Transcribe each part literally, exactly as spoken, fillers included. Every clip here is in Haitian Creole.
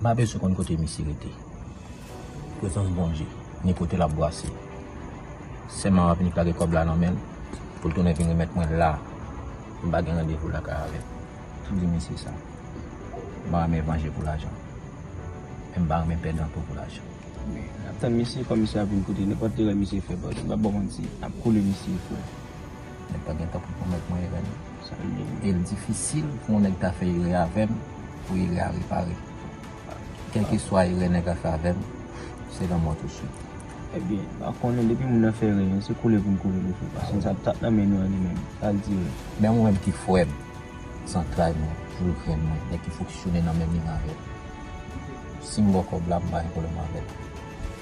Pa bezwen konn kote misye rete. Prezans Bondye, ni kote l ap bwase. Sèlman w ap vin lage kòb la nan men l, pou l tounen vin remèt mwen la. M pa gen randevou lakay avè l. Tou di misye sa. M pa renmen vanje pou lajan. Men m pa renmen pèdan tou pou lajan. Men, n ap tann misye, kòm misye ap vin kote, nenpòt erè misye fè, bòs, m p ap ba w manti, n ap koule misye, frè. Nèg pa gen tan pou pwomèt mwen erè, non. Sa l ye. E l difisil pou yon nèg ta fè erè avè m, pou erè a repare. Kèlkeswa erè nèg la fè avè m, se lanmò touswit. Ebyen, m pa konnen, depi moun nan fè erè, se koule pou n koule li, frè. Paske sa t ap nan men nou an li menm. Sa l di, wi. Men mwen menm ki frè m, zantray mwen, joul grenn mwen, nèg ki fonksyone nan menm liy avè l. Si m ba w kòb la, m pa gen pwoblèm avè l.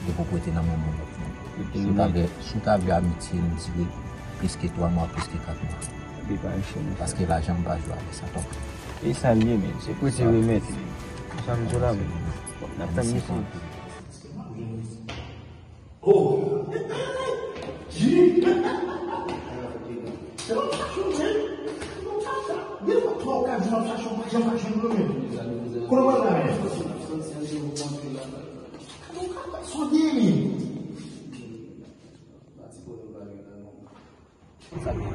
Depi w prete nan men mwen lòt moun. Si w ta vle, si w ta vle amitye n dire plis ke twa mwa, plis ke kat mwa. Epi pa enchene. Paske lajan m pa jwe avè sa, tonton. E sa l ye, men. Se prete remèt. Sa m di w la, men. N ap tann misye. Oh! Jimmy! Se pa fason, men. Se pa sa. Gen twa ou kat jou m ap chache w, m pa janm pa jwenn ou, men. Kote w pral la, men? Kote w pral la, men? Sa w gen, men? Sa gen.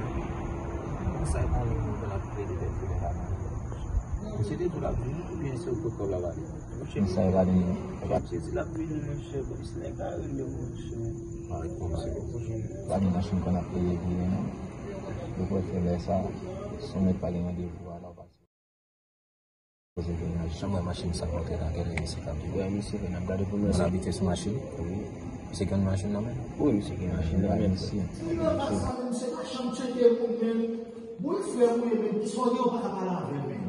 Sa e pa yon moun k ap plede fè pwoblèm la. Misye te di w l ap vini, oubyen se ou k pot kòb la ba li? Misye pa vini. Misye di l ap vini, monchè, polis nèg la rele w, monchè. Pa gen machin k konn ap peye pou li, non. Yo prefere lè sa, si w mèt pa gen randevou a la, w pati. Koze vin la, janm wè machin sa monte nan gèlè misye k ap vini. Wè, misye vin ap gade pou nou. Moun abite sou machin? Wi. Misye gen machin nan men? Wi, misye gen machin nan men. Misye. Misye pa janm tcheke moun, men. Bon, frè mwen, men, sa w gen, ou pa ka pale avè l, men.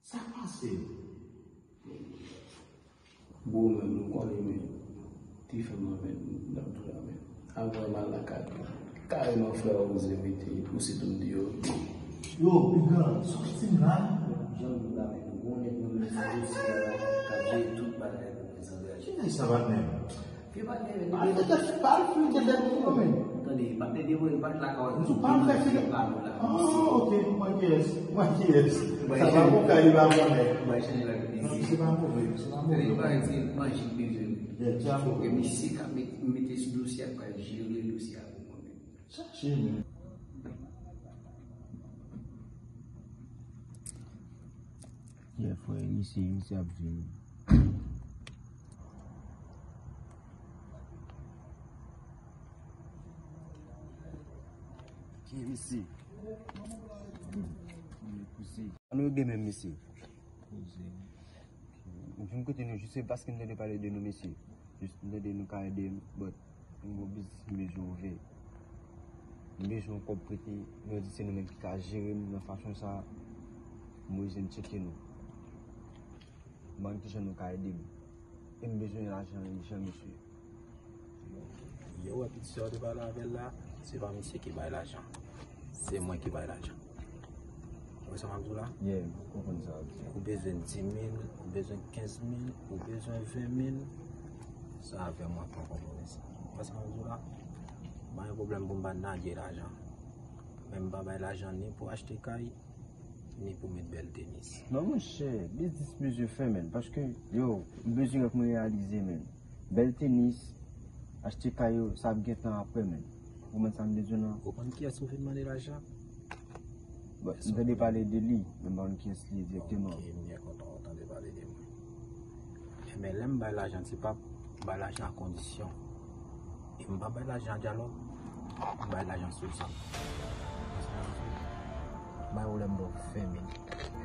Sa k pase? Bro, men, nou konnen, men, te fè m anmède, m ap di w la, men. Avan m al lakay, kareman frè a oze mete, pouse tou m deyò. Yo, piga, sòti m la. Jan nou la, men, nou konnen nou menm se dosye a la, k ap jere tout bagay pou mwen zangaje. Ki nèg sa, patnè? Al tèt, al fè tèt pou mwen, men. Tande, patnè, devan, li pa t lakay ou. M sou pa m fè figi. Ah, ok, mwen kiyès? Mwen kiyès? Sa pa pou ka, li pa konnen. Mwen chanje la. Non, se pa move, se pa move. Li pa di manje bezwen. Fò ke misye ka met, mete sou dosye a, pa jere dosye a pou mwen menm. Chache, men. Yeah, frè, misye, misye ap vini. Ki misye? Koze. Ann regle menm misye. Koze. M vin kote nou jis se paske m tande pale de nou mesye. Jis m tande nou ka ede m, but m gon biznis m bezwen ouvè. M bezwen yon kòb prete, nou di se nou menm ki ka jere m nan fason sa. M bezwen tcheke nou. Ban m kijan nou ka ede m. E m bezwen lajan ijan, mesye. Yo, wè pitit sè w te pale avè l la, se pa misye ki bay lajan. Se mwen ki bay lajan. Ou wè sa m ap di w la? Yeah, m konprann sa w ap di. Ou bezwen dis mil, ou bezwen kenz mil, ou bezwen ven mil, sa avè mwen pran konpwomi sa. Ou wè sa m ap di w la? M pa gen pwoblèm pou m pa nage lajan. Men m pa bay lajan ni pou achte kay, ni pou met bèl tenis. Non, monchè, biznis m bezwen fè, men, paske, yo, m bezwen wè pou m reyalize, men. Bèl tenis, achte kay yo, sa ap gen tan apre, men. Ou konprann sa m bezwen la? Ou konn kiyès ou vin mande lajan? Bon, m tande pale de li, men m pa konn kiyès li ye dirèkteman. Ok, m byen kontan ou tande pale de mwen. Men lè m bay lajan, se pa bay lajan a kondisyon. E m pa bay lajan a dyalòg, m bay lajan sou zam. M bay ou lè m ba w ven mil.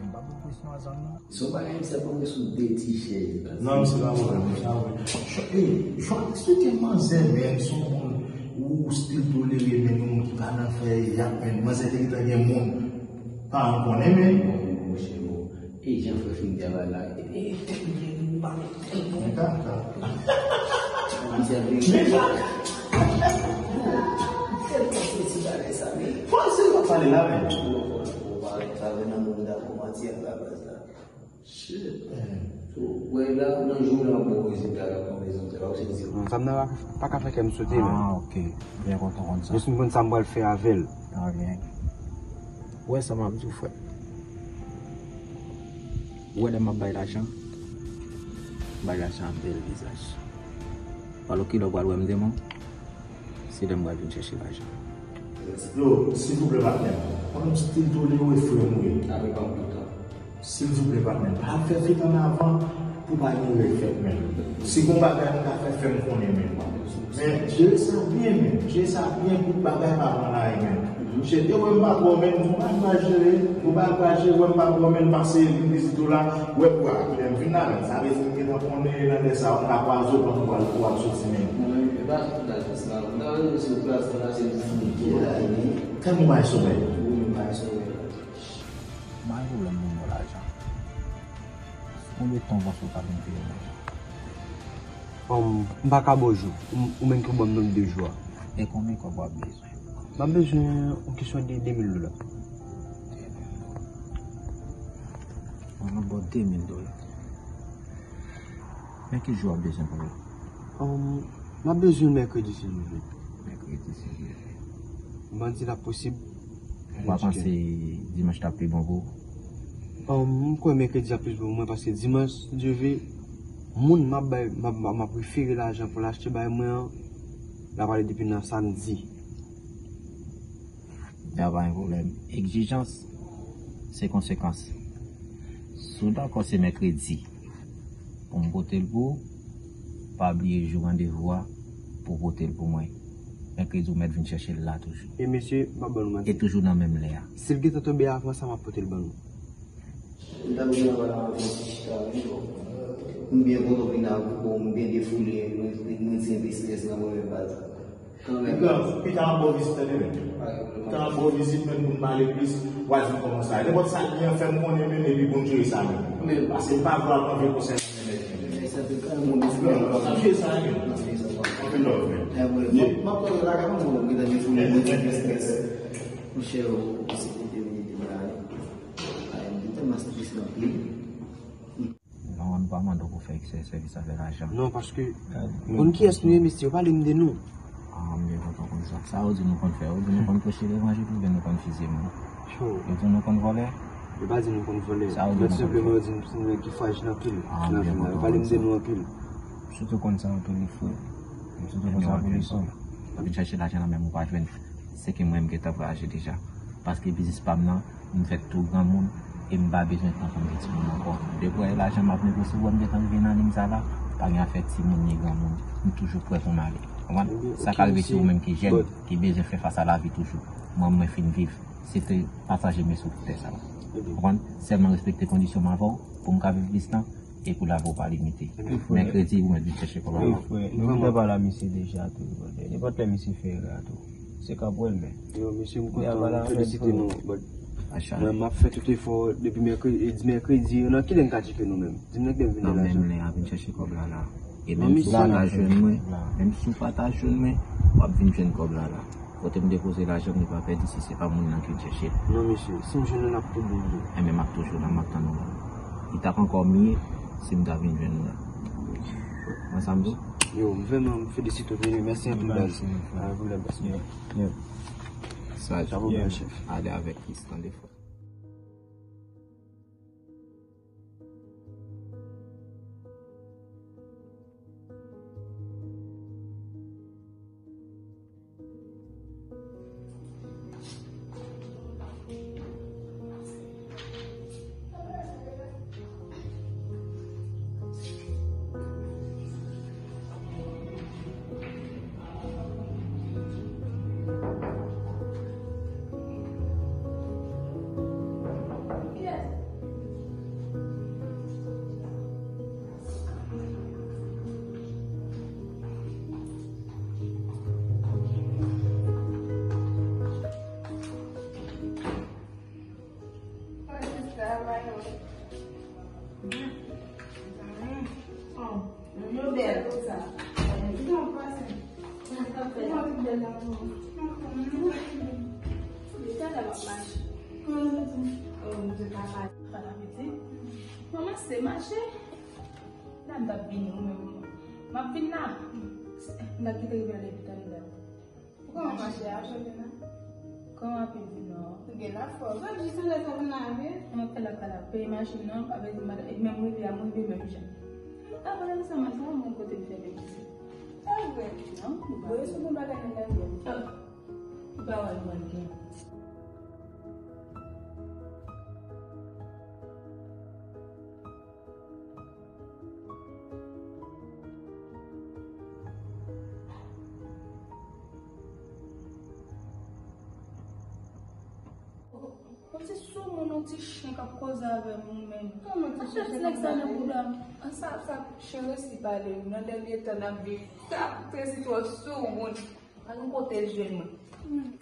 M pa pou presyon a zam nan. Se yon bagay misye ap antre sou de ti chèz la. Non, misye pa move, misye pa move. Ey, Jwa, eksplike manzè, men, se yon moun ou still tolere, men, yon moun ki pa nan fè yap, men, manzè te gentan gen moun. Pa an konnen, men. Bon, monchè, bon. E jan frè fin travay la, e, e, tèt mwen, mwen pa met tèl bon. Men kaka. Misye ap vin. Men kaka. Bon, tèl bon se ti bagay sa, men. Fò se w ap pale la, men. Non, fò, fò, fò, pa, pa vin nan moun dakò manti ak la baz la. Shit, man. So, wè la, nan jou la, bon rezilta la, bon rezilta la, ou se di. Non, sa m nan pa, pa ka fè kè m sote, men. Ah, ok. Byen kontan konn sa. Jis m konn sa m pral fè avè l. Ah, byen. Wè sa m ap di w, frè. Ou wè lè m ap bay lajan, m bay lajan ak bèl vizaj. Alò kilè w pral wè m demen, se lè m pral vin chèche lajan. Yo, silvouplè, patnè m. Konn yon stil tolere frè m, wi. Avèk anpil tan. Silvouplè, patnè m. Pa fè vit annavan pou pa gen refèt, menm. Si gon bagay nou ka fè, fè m konnen, menm. Men, jere sa byen, menm. Jere sa byen pou bagay pa pran lari, menm. Chè, yo wè m pa bò, menm. Gon bagay pral jere, gon bagay pral jere, wè m pa bò, menm. Pase vin vizit ou la, wè pwa, kilè m vin la, menm. Sa vle di m gentan konnen nan lè sa, ou ka kwaze w pandan w al, w ap soti, menm. Mwen, e pa tout lajans la. M ta vle sou plas la, se yon founi ki la, e tèlman bay somèy. Wi, m bay somèy. M pa gen pwoblèm pou m ba w lajan. Konbyen tan w panse w ka vin peye m lajan? Om, m pa ka ba w jou. Ou, ou menm ki ban m nonm de jou a. E konbyen kòb w ap bezwen? M ap bezwen yon kesyon de de mil dola. Mwen ba w de mil dola. Men ki jou w ap bezwen pou yo? Om, m ap bezwen mèkredi si Dye vle. Mèkredi si Dye vle. Mandi l ap posib? Ou pa panse dimanch t ap pi bon pou ou? Bon, m kwè mèkredi ap plis bon pou mwen, paske dimanch, si Dye vle, moun m ap bay, m ap, m ap refere lajan pou l achte bay mwen an, l ap ale depi nan samdi. Ya pa gen pwoblèm. Egzijans, se konsekans. Si w dakò, se mèkredi pou m pote l pou ou, pa bliye jou randevou a pou w pote l pou mwen. Mèkredi, ou mèt vin chèche l la toujou. E mesye, m ap ban nou manti. E toujou nan menm lè a. Si l gentan tonbe avan sa, m ap pote l ban nou. M ta bezwen wè la ankò ti chita wi. M byen kontan vin avèk ou, m byen defoule, mwen, mwen ti enpe estrès nan mwen menm baz. Kanmenm. Pita anba w vizit tande menm. Pita anba w vizit menm pou n pale plis, w a di m kòman sa ye. Nenpòt sa l gen an fè m konnen menm epi pou n jere sa menm. Paske m pa vle al pran vye konsèy nan men nèg yo. N ap jere sa menm. Anpil love menm. M ap kontan lakay mwen, mwen gentan defoule, mwen ti enpe estrès. Monchè, ou se kote m ye deja. Ay, m te tèlman strese anpil. Non, nou pa mande w pou fè eksè sèvis avè lajan. Non, paske, ou konn kiyès nou ye, mesye, yo pale m de nou. Ah, m byen kontan konn sa. Sa yo di nou konn fè? Yo di nou konn preche levanjil oubyen nou konn fizye moun? Yo di nou konn vòlè? Yo pa di nou konn vòlè. Sa yo di nou konn fè? Yo senpleman yo di nou se nèg ki frajil anpil nan vi a. Yo pale m de nou anpil. M sitou konn sa anpil wi, frè. M sitou konn sa pou leson. Ou vin chèche lajan nan men m ou pa jwenn. Se ke mwen m gentan vwayaje deja. Paske biznis pa m nan, m fè tout granmoun e m pa bezwen tan pou m gen timoun ankò. Depi w wè lajan m ap negosye, w wè m gentan rive nan liy sa la, pa gen afè timoun ni granmoun. M toujou prè pou m ale. Konprann? Sa ka rive se ou menm ki jèn, ki bezwen fè fas a lavi toujou. Mwen, mwen fin viv. Se te pataje men sou tè sa la. Konprann? Sèlman respekte kondisyon m avè w pou m ka viv plis tan. E pou lavi w pa limite. Mèkredi, ou mèt vin chèche kòb la. Wi, frè. Nou gentan pale a misye deja tou, brother. Nenpòt lè misye fè erè a tou. Se k ap wè l, men. Yo, mesye, m kontan, m felisite nou, but mwen, m ap fè tout efò depi mèkredi, e di mèkredi, nan kilè n ka tcheke nou menm? Di m nan kilè m vin nan lajan. Nan menm lè a, vin chèche kòb la, la. E menm si w pa ta jwenn mwen, menm si w pa ta jwenn mwen, w ap vin jwenn kòb la, la. Kote m depoze lajan m, li pa pèdi si se pa moun nan ki vin chèche l. Non, mesye, si m jwenn nou, n ap tou bon wi. Enben, m ap toujou la, m ap tann ou la. Li t ap ankò miye si m ta vin jwenn ou la. Mwen sa m di? Yo, m vrèman, m felisite w, mesye, mèsi anpil, baz. Pa gen pwoblèm, baz. Sa, ale avèk Kris, tande, frè. Yo bèl konsa. Yo pase. Yo tout bèl la tou. Yo talè w ap mache. Oh, m te ka pale. Bon apeti. Manman, se mache. La m t ap vini ou menm. M ap vin la. M t ap kite rive nan lepital la. Kòman mache a, Jovena? Kòman apeti non? Gen la fò. Zòt jis anlè sa vin lave. Mwen fè la pa la. Peye machin nan, pa vle di madan. E menm rive a, mwen rive menm jan. Apre sa, mwen sa, mwen kote m fè menm isi. Sa vre? Non, li pa. Voye sou bon bagay nan lavi a. Ah. Li pa wè l mwen gen. Yon ti soumoun, yon ti chen k ap koze avè m, ou menm. Kòman ti chen? Nèg sa nan bouda m. An sa, sa chen resi pale wi. Nan dènye tan n ap viv. Sa resi twò soumoun. Pa gen kote l jwenn mwen.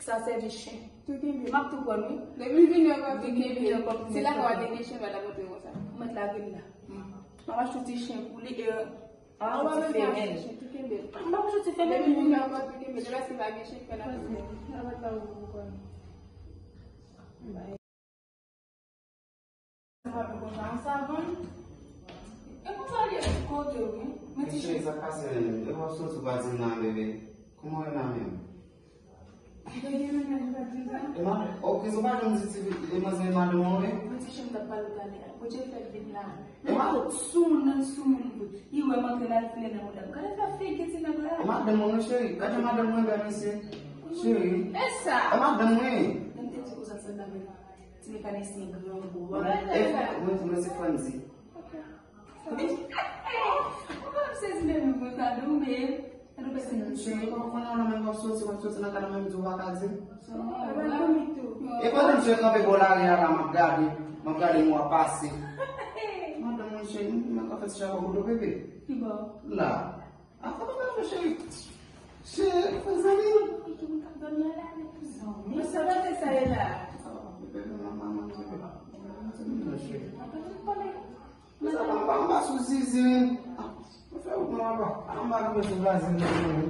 Sa sèvi chen. Tou kenbe. M ap tou pran wi. Depi vini ankò tou kenbe. Vini ankò tou kenbe. Se la k w ap teke chen, pa t ap antre konsa. Mèt lage l la. M ap achte yon ti chen pou li e Ah, ou pa bezwen achte chen, tou kenbe. M pa bezwen ti femèl. Depi vini ankò tou kenbe, depi se pa gen chen ki fè n ap fè. Sa pa konsa, an savann. E konsa li ye tout kote, wi. Men ti chen. Sa k pase menm? E w ap soti w pa di m nan, bebe. Kòman w ye la menm? Ou te gen mennaj ou pa t di sa? E ma, ok, se w pa janm di ti fi, e manzè e madanm ou, wi. Mwen ti chen m t ap pale w talè a. Bondye fè l vin la. E ma, soumoun nan soumoun bout. Li wè m antre la, l file nan mouda m. Gade fè figi ti nèg la. E madanm mwen, wi, cheri. Gade madanm mwen, bèl mesye. Cheri. E sa? E madanm mwen. Lè m te di konsa, sa n ap fè. Ti mekanisyen grangou. E, mwen, mwen se Franzi. Mwen pa sezi menm, mwen ka dòmi. Cheri, kòman w konnen w nan menm w ap soti, w ap soti nan kay la menm di w pa ka di m? E pandan m sot kanpe bò lari a la, m ap gade, m ap gade moun ap pase. Madanm mwen cheri, m ap fè ti chapon pou do bebe. Ki bò? La. A, foto pa fè cheri. Cheri, fè zanmi. Mwen sa pa te sa e la. Bebe, manman, manman, bebe. Cheri. Sa pa, pa, pa sou zizin. Ah, mwen fè wout mwen anba. Anba nou mete vazin nan men.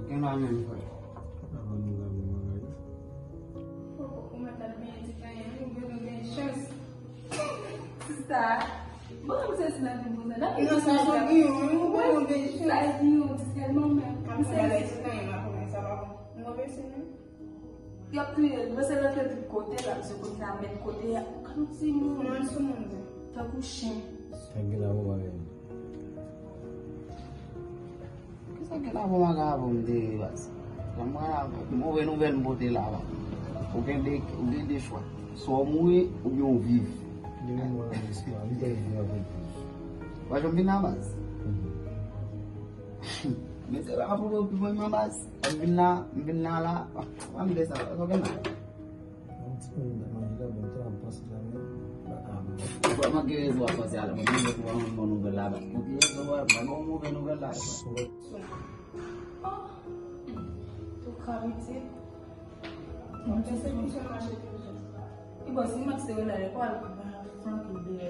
Gen la menm, frè. Ou mèt al benyen ti fanyen, ou bezwen gen chans. Sista, bon, m sezi nan vi m konsa. Nan sa, sa gen yon, ou bezwen gen chans. Sa gen yon, tèlman menm. M sezi. Ti fanyen, m ap konnen sa pa bon. Move se menm. Y ap touye l. Mwen se lòt yo di kote l ap di kote a, men kote a, ou ka yon timoun. Mwen soumoun di. Tankou chen. Sa gen la pou bagay. Kisa gen la pou bagay avè m de baz? Mwen move nouvèl m pote la, baz. Ou gen de, ou gen de chwa. Swa w mouri, oubyen w viv. Gen moun mwen nan espwa, li te viv avè l. Ou pa janm vin la, baz? Men se la pou yo pi mwen, baz. M vin la, m vin la la. Pa m de sa, sa gen la. Yon ti pwen manje la, bon, te ap panse la, men. Bon, mwen gen rezon ap panse a la, mwen gen rezon ap ban nouvèl la, baz. Mwen gen rezon ap ban move nouvèl la. Oh, tou ka pitit. Mwen te se misyon mache toujou. E bon, si Max te rele, li pa al flanke l deyò.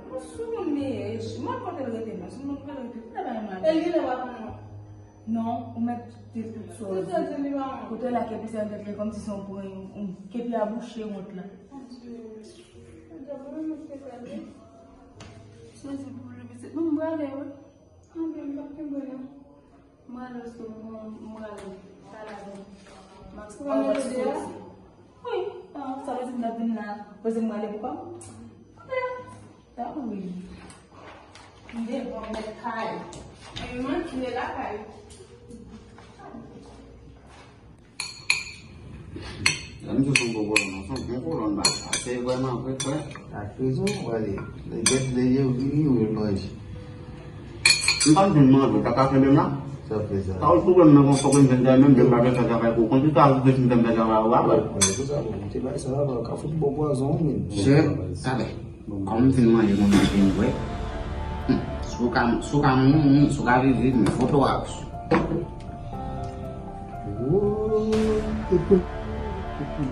Mwen sou moun li ye, mwen kote l rete, mwen sou moun kote l rete. Tout bagay mal. E li lè w ap mwen. Non, ou mèt di tout sa w di. Tout sa w di li pa wont. Kote la kepi se yon tèt li kòmsi se yon pran yon, yon kepi a bouche wont la. Sezi pou li pitit. Non, m prale wi. Anben, m p ap kenbe non. M prale sou, m, m prale pale avè Max. Ou pa mete deyo? Wi. Ah, sa vle di m t ap vin la. Poze m prale pou pa m. Anben. Ah wi. M devan mèt kay. Mwen kile lakay. Lè m di w se yon bon kolòn, non, se yon bon kolòn, baz. Se vrèman vre, frè. Ak rezon, w ale. Lè bèt lè ye, w vini, w manje. M pa t vin manje, w ta ka kenbe m la? Sa fè sa. Sa w twouve m nan yon fòk m vin fè menm, m pa fè travay pou kont ou, sa w vin fè m fè travay ou a, baz. Mwen, tout sa, bon, te bay sa, baz, ka fout bon pwazon, men. Chè, sa bèl. Kòm m fin manje, mwen manje m bwè. Hmm, si w ka, si w ka mouri, si w ka viv, viv, men foto a. Woy, epi, epi,